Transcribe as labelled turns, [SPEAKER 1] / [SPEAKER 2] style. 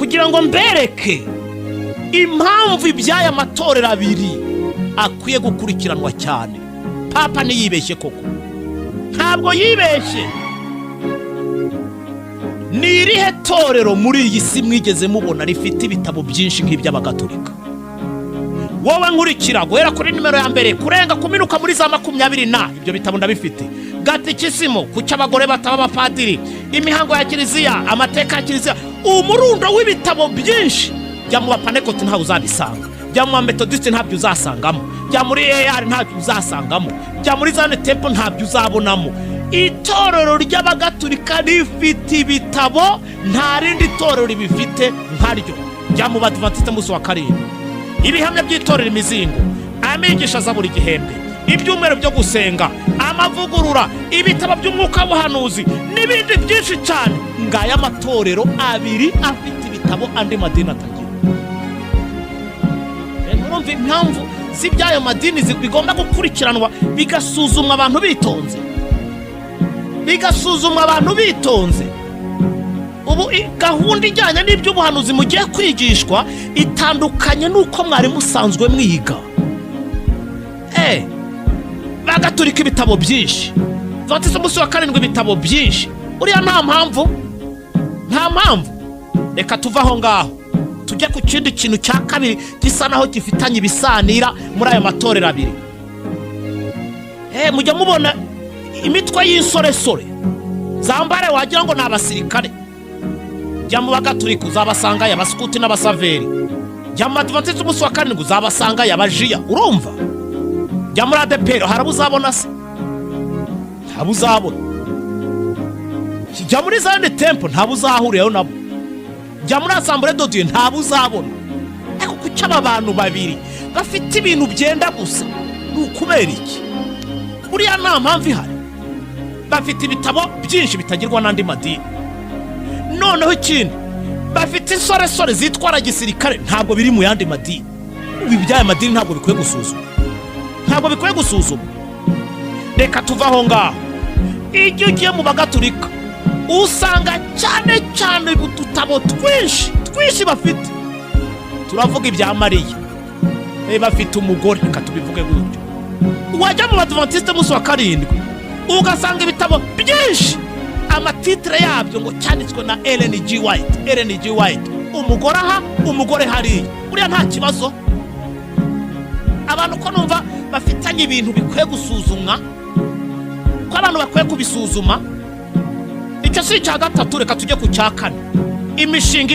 [SPEAKER 1] Kugira ngo mbereke impamvu iby'aya matorero abiri akwiye gukurikiranwa cyane. Papa ntiyibeshye koko, ntabwo yibeshye. Ni irihe torero muri iyi si mwigeze mubona rifite ibitabo byinshi nk'iby'Abagatolika? Wowe nkurikira, guhera kuri nimero ya mbere kurenga kuminuka muri za 20 na ibyo bitabo ndabifite: gatikisimu, kuki abagore bataba abapadiri, imihango ya kiliziya, amateka ya kiliziya, umurundo w'ibitabo byinshi. Jya mu Bapanekoti, ntawe uzabisanga. Jya mu Bametodisite, ntabyo uzasangamo. Jya muri EAR, ntabyo uzasangamo. Jya muri Zion Temple, ntabyo uzabonamo. Itorero ry'Abagatulika rifite ibitabo nta rindi torero ribifite nkaryo. Jya mu Badivantiste munsi wa karindwi, ibihamya by'itorero, imizingo, amigisha aza buri gihembwe, ibyumweru byo gusenga, amavugurura, ibitabo by'umwuka w'ubuhanuzi n'ibindi byinshi cyane. Ngaya amatorero abiri afite ibitabo andi madini atagira. Murumva impamvu z'iby'ayo madini bigomba gukurikiranwa, bigasuzumwa abantu bitonze, bigasuzumwa abantu bitonze. Ubu gahunda ijyanye n'iby'ubuhanuzi mugiye kwigishwa itandukanye n'uko mwari musanzwe mwiga. Bagaturika ibitabo byinshi, Adventiste umunsi wa karindwi ibitabo byinshi. Uriya nta mpamvu, nta mpamvu. Reka tuve aho ngaho tujye ku kindi kintu cya kabiri gisa naho gifitanye ibisanira muri ayo matorero abiri. Mujya mubona imitwe y'insoresore zambare, wagira ngo ni abasirikare. Jya mu Bagaturika, uzabasangayo abasikuti n'abasaveri. Jya mu Badivantiste umunsi wa karindwi, uzabasangayo abajiya. Urumva, jya muri ADEPR, hari abo uzabona se? Ntabo uzabona. Jya muri Zion Temple, ntabo uzahurirayo nabo. Jya muri Assemblée de Dieu, ntabo uzabona. Ariko kuki aba bantu babiri bafite ibintu byenda gusa? Ni ukubera iki? Buriya nta mpamvu ihari. Bafite ibitabo byinshi bitagirwa n'andi madini. Noneho ikindi, bafite insoresore zitwara gisirikare, ntabwo biri mu yandi madini. Ubu iby'aya madini ntabwo bikwiye gusuzuma, ntabwo bikwiye gusuzuma. Reka tuve aho ngaho. Iyo ugiye mu Bagaturika, usanga cyane cyane udutabo twinshi twinshi bafite, turavuga ibya Mariya. Bafite umugore, reka tubivuge gutyo. Wajya mu Badivantiste munsi wa karindwi, ugasanga ibitabo byinshi, amatitire yabyo ngo cyanditswe na Ellen G White, Ellen G White, umugore aha, umugore hariya. Buriya nta kibazo. Abantu ko numva bafitanye ibintu bikwiye gusuzumwa, ko abantu bakwiye kubisuzuma. Icyo si icya gatatu, reka tujye ku cya kane: imishinga.